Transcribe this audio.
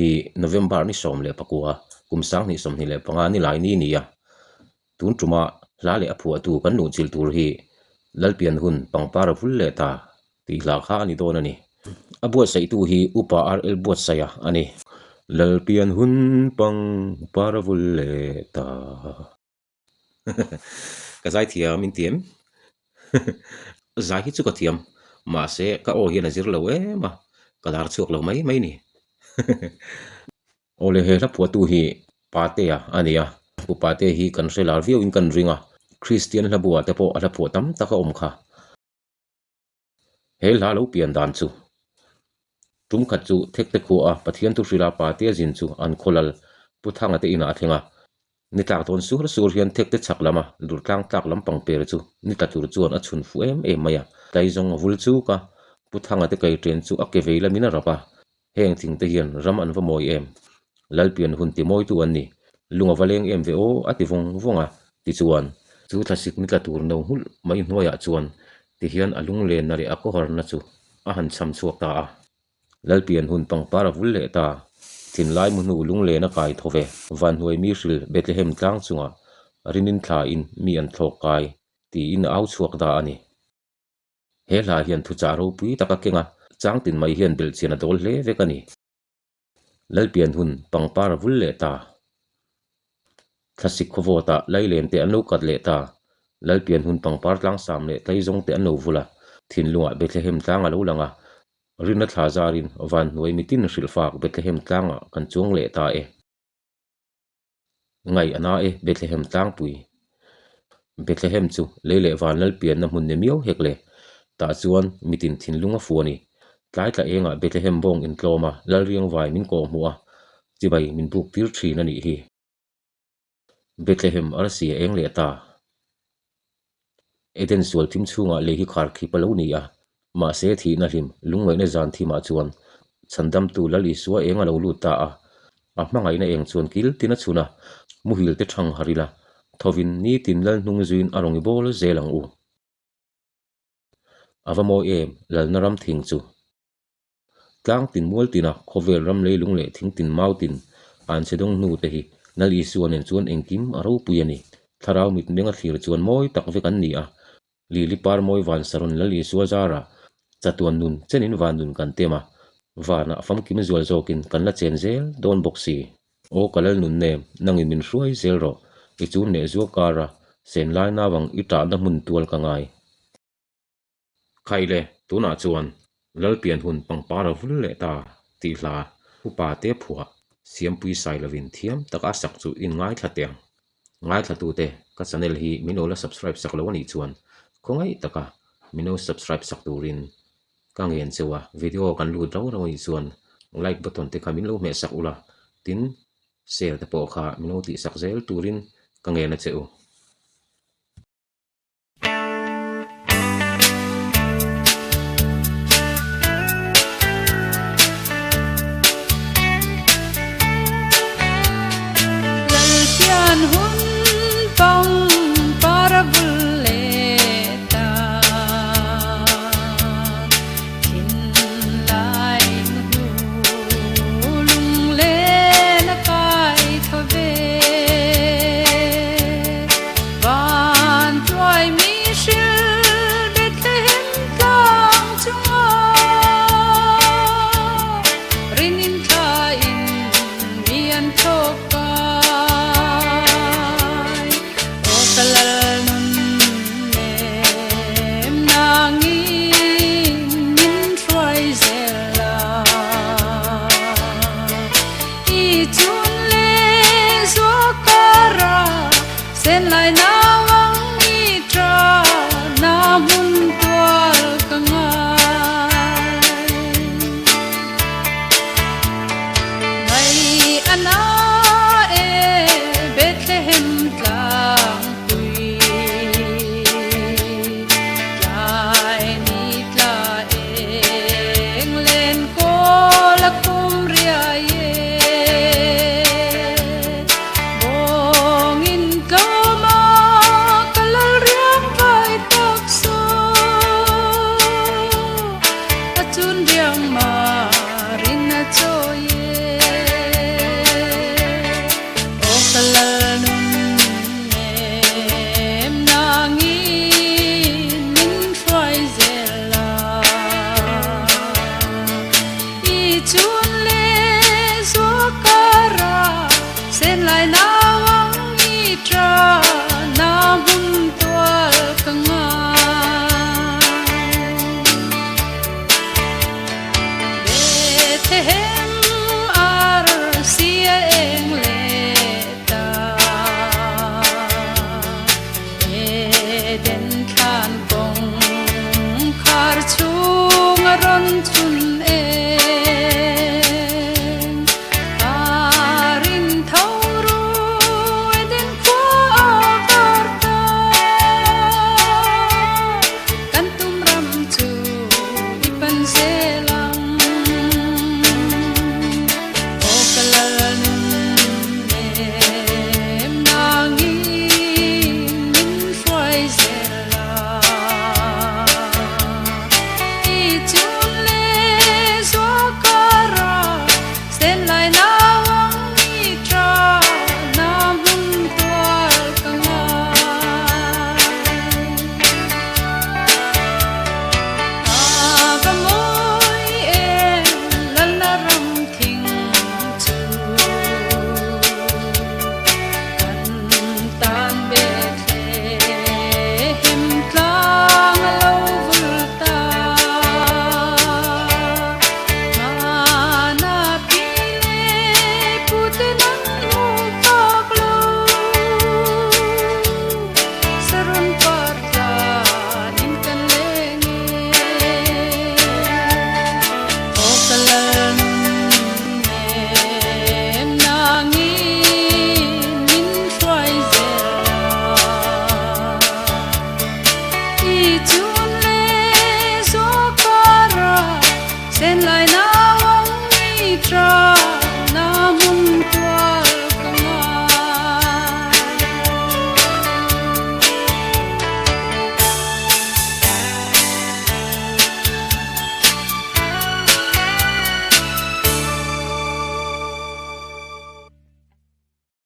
hi November ni 19, kum 2025 ni lai ni ni a. Tun tuma hla leh a phuahtu kan luhchilh tur hi Lalpian hun pangpar a vul leh ta tih hla kha a ni dawn a ni. A buatsaihtu hi Upa RL Buatsaiha a ni. Lalpian hun pangpar a vul leh ta. Ka zaithiam in ti em? Zai hi chu ka thiam, mahse ka aw hian a zir lo em a, ka lar chhuak lo mai mai ni. Awle he hla phuahtu hi Patea a ni a, Pu Patea hi kan hre lar viau in kan ring a, Kristian hla buah te pawh a hla phuah tam tak a awm kha. He hla lo pian dan chu tum khat chu Thekte khua a Pathian thu hrila Patea zin chu an khawlal Pu Thanga te inah a thleng a, ni tlak dawn sur sur hian Thekte chhak lama Durtlang tlak lampang per chu ni tla tur chuan a chhun fuh em em mai a, Tlaizawng a vul chuk a, Pu Thanga te kai ṭen chu a ke vei lamin a rap a, Heng thing te hian ram an va mawi em? Lalpian hun ti mawitu an ni. Lung a va leng em ve aw a ti vawng vawng a, tichuan, chu thlasik ni tla tur no nghulh mai hnuaiah chuan tihian a lunglenna leh a khawharna chu a han cham chhuak ta a. Lalpian hun pangpar a vul leh ta. Thinlai mu hnu lunglen a kai tho ve. Vanhnuai mi hril Bethlehem tlang chungah rinin thlain mi an thlawk kai tiin a au chhuak ta a ni. He hla hian thuchah ropui tak a keng a, changtin mai hian belhchian a dawl hle vek a ni. Lalpian hun pangpar a vul leh ta. Thlasik khawvawtah lailen te an lo kat leh ta. Lalpian hun pangpar tlangsam leh tlaizawng te an lo vul a, thinlungah Bethlehem tlang a lo lang a. Rinna thla zarin vanhnuai mitin hrilhfak Bethlehem tlangah kan chuang leh ta e. Ngaih a na e, Bethlehem tlangpui. Bethlehem chu lei leh van lal pianna hmun ni miau hek le. Tah chuan mitin thinlung a fu a ni. Tlai tla engah Bethlehem bawng intlawm a, Lalriangvai min kawh hmuh a, chibai min buk tir thin a nih hi. Bethlehem arsi a eng leh ta. Eden sual thim chhungah lei hi khar khip a lo ni a, mahse thihna hlim lungngaihna zan thimah chuan chhandamtu Lal Isua eng a lo lut ta a, a hmangaihna eng chuan kil tin a chhun a, muhil te thang har ila, thovin nitin Lal hnung zuiin a rawn i bawl zel ang u. A va mawi em, Lalna ram thing chu. Tlang tin mual tina khawvel ram leilung leh thing tin mau tin an che dawng hnu te hi Lal Isua nen chuan engkim a ropui a ni. Thlarau mitmeng a thlir chuan mawi tak vek an ni a. Lili par mawi van sarawn Lal Isua zarah chatuan nun chenin van nun kan tem a, vanah famkim zual zawkin kan la chen zel dawn bawk si. Aw ka lal nun nem, nangin min hruai zel rawh, i chun leh zua kara sen lai nau ang i tahna hmun tual ka ngai. Khaile, tunah chuan Lalpian hun pangpar a vul leh ta tih hla upa te phuah Siampui sai lovin thiam taka a sak chu in ngaithla teh ang. Ngaithlatute ka channel hi min lo la subscribe sak lo anih chuan khawngaih taka min lo subscribe sak turin ka ngen cheu a, video kan lut rau rau anih chuan like button te kha min lo hmeh sak ula, tin share te pawh kha min lo tih sak zel turin ka ngen a che u. Lalpian hun pangpar a vul leh ta, thinlai hnu lunglen a kai tho ve. Van tuai mi hril Bethlehem tlang chungah rinin thla in mi an thawk kai. Aw ka lal nun nem nangin min hruai zel la. I chun leh zua kara sen lai nau ang i tra na hmun tual ka ngai. Ngai a na